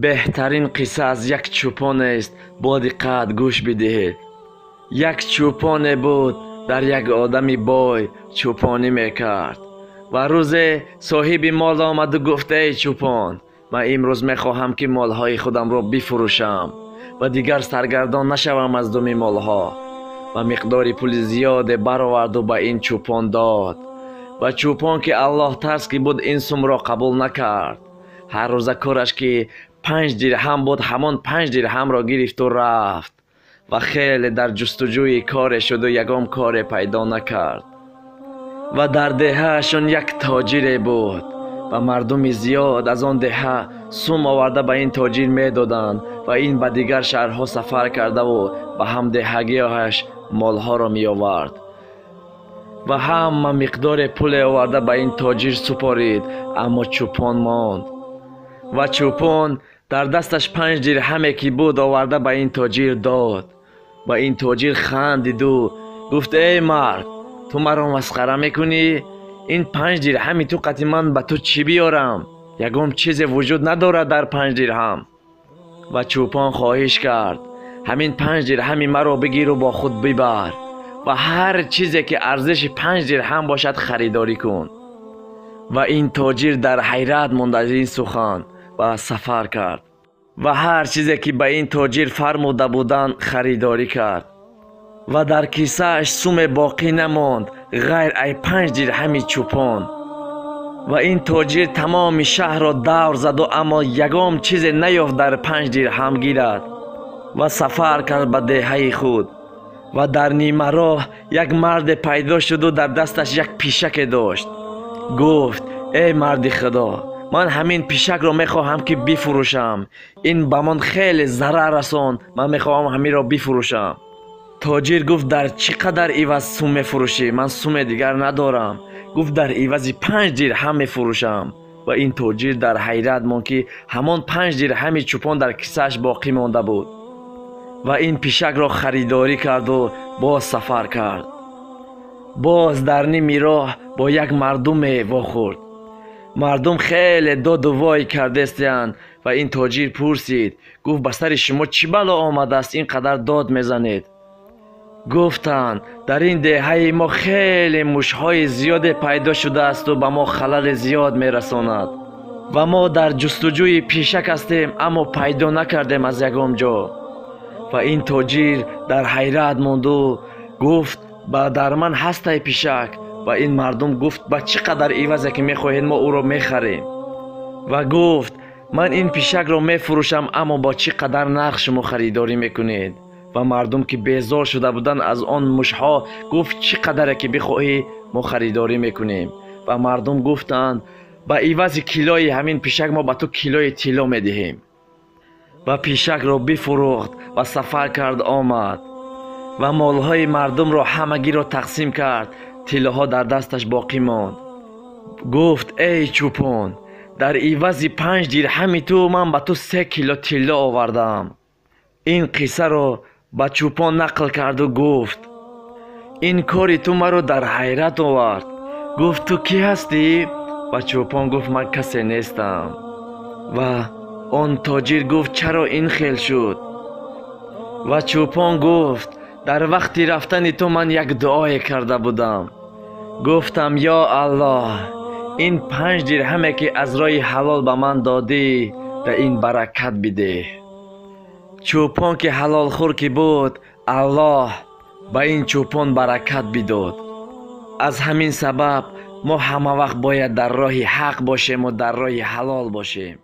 Беҳтарин қисса аз як чӯпон аст, бо диққат гӯш бидиҳед. Як чӯпоне буд, дар як одами бой чӯпонӣ мекард. Ва рӯзе соҳиби мол омаду гуфт: эй чӯпон, ман имрӯз мехоҳам ки молҳои худамро бифурӯшам ва дигар саргардон нашавам аз думи молҳо. Ва миқдори пули зиёде бароварду ба ин чӯпон дод. Ва чӯпон ки Аллоҳ тарс ки буд, ин сумро қабул накард. Ҳар рӯза кораш ки 5 дирҳам буд, ҳамон 5 дирҳамро гирифту рафт ва хеле дар ҷустуҷӯи коре шуду ягон коре пайдо накард. Ва дар деҳаашон як тоҷире буд ва мардуми зиёд аз он деҳа сум оварда ба ин тоҷир медоданд ва ин ба дигар шаҳрҳо сафар кардаву ба ҳамдеҳагиҳояш молҳоро меовард. Ва ҳама миқдоре пуле оварда ба ин тоҷир супорид, аммо чӯпон монд. Ва чӯпон дар дасташ 5 дирҳаме ки буд оварда ба ин тоҷир дод. Ва ин тоҷир хандиду гуфт: эй мард, ту маро масхара мекунӣ? Ин 5 дирҳами ту қати ман ба ту чӣ биёрам? Ягон чизе вуҷуд надорад дар 5 дирҳам. Ва чӯпон хоҳиш кард: ҳамин 5 дирҳами маро бигиру бо худ бибар ва ҳар чизе ки арзиши 5 дирҳам бошад харидорӣ кун. Ва ин тоҷир дар ҳайрат монд аз ин сухан ва сафар кард ва ҳар чизе ки ба ин тоҷир фармуда буданд харидорӣ кард. Ва дар кисааш суме боқӣ намонд ғайр ай 5 дирҳами чӯпон. Ва ин тоҷир тамоми шаҳрро давр заду, аммо ягон чизе наёфт дар 5 дирҳам гирад. Ва сафар кард ба деҳаи худ. Ва дар нимароҳ як марде пайдо шуду дар дасташ як пишаке дошт. Гуфт: эй марди худо, ман ҳамин пишакро мехоҳам ки бифурӯшам. Ин ба ман хеле зарар расонд, ман мехоҳам ҳаминро бифурӯшам. Тоҷир гуфт: дар чӣ қадар иваз сум мефурӯшӣ? Ман суме дигар надорам. Гуфт: дар ивази 5 дирҳам мефурӯшам. Ва ин тоҷир дар ҳайрат монд ки ҳамон 5 дирҳами чӯпон дар кисааш боқӣ монда буд. Ва ин пишакро харидорӣ карду боз сафар кард. Боз дар ними роҳ бо як мардуме вохӯрд. Мардум хеле доду вой кардестиянд ва ин тоҷир пурсид, гуфт: ба сари шумо чӣ бало омадааст ин қадар дод мезанед? Гуфтанд: дар ин деҳаи мо хеле мушҳои зиёде пайдо шудаасту ба мо халали зиёд мерасонад ва мо дар ҷустуҷӯи пишак ҳастем, аммо пайдо накардем аз ягон ҷо. Ва ин тоҷир дар ҳайрат монду гуфт: ба дар ман ҳастай пишак. Ва ин мардум гуфт: ба чӣ қадар ивазе ки мехоҳед мо ӯро мехарем? Ва гуфт: ман ин пишакро мефурӯшам, аммо бо чӣ қадар нарх шумо харидорӣ мекунед? Ва мардум ки безор шуда буданд аз он мушҳо гуфт: чӣ қадаре ки бихоҳӣ мо харидорӣ мекунем. Ва мардум гуфтанд: ба ивази килои ҳамин пишак мо ба ту килои тилло медиҳем. Ва пишакро бифурӯхт ва сафар кард омад ва молҳои мардумро ҳамагиро тақсим кард. Тиллоҳо дар дасташ боқӣ монд. Гуфт: эй чӯпон, дар ивази 5 дирҳами ту ман ба ту 3 кило тилло овардаам. Ин қиссаро ба чӯпон нақл карду гуфт: ин кори ту маро дар ҳайрат овард. Гуфт: ту кӣ ҳастӣ? Ва чӯпон гуфт: ман касе нестам. Ва он тоҷир гуфт: чаро ин хел шуд? Ва чӯпон гуфт: дар вақти рафтани ту ман як дуое карда будам. Гуфтам: ё Аллоҳ, ин 5 дирҳаме ки аз роҳи ҳалол ба ман додӣ, дар ин баракат бидеҳ. Чӯпон ки ҳалолхӯр ки буд, Аллоҳ ба ин чӯпон баракат бидод. Аз ҳамин сабаб мо ҳама вақт бояд дар роҳи ҳақ бошему дар роҳи ҳалол бошем.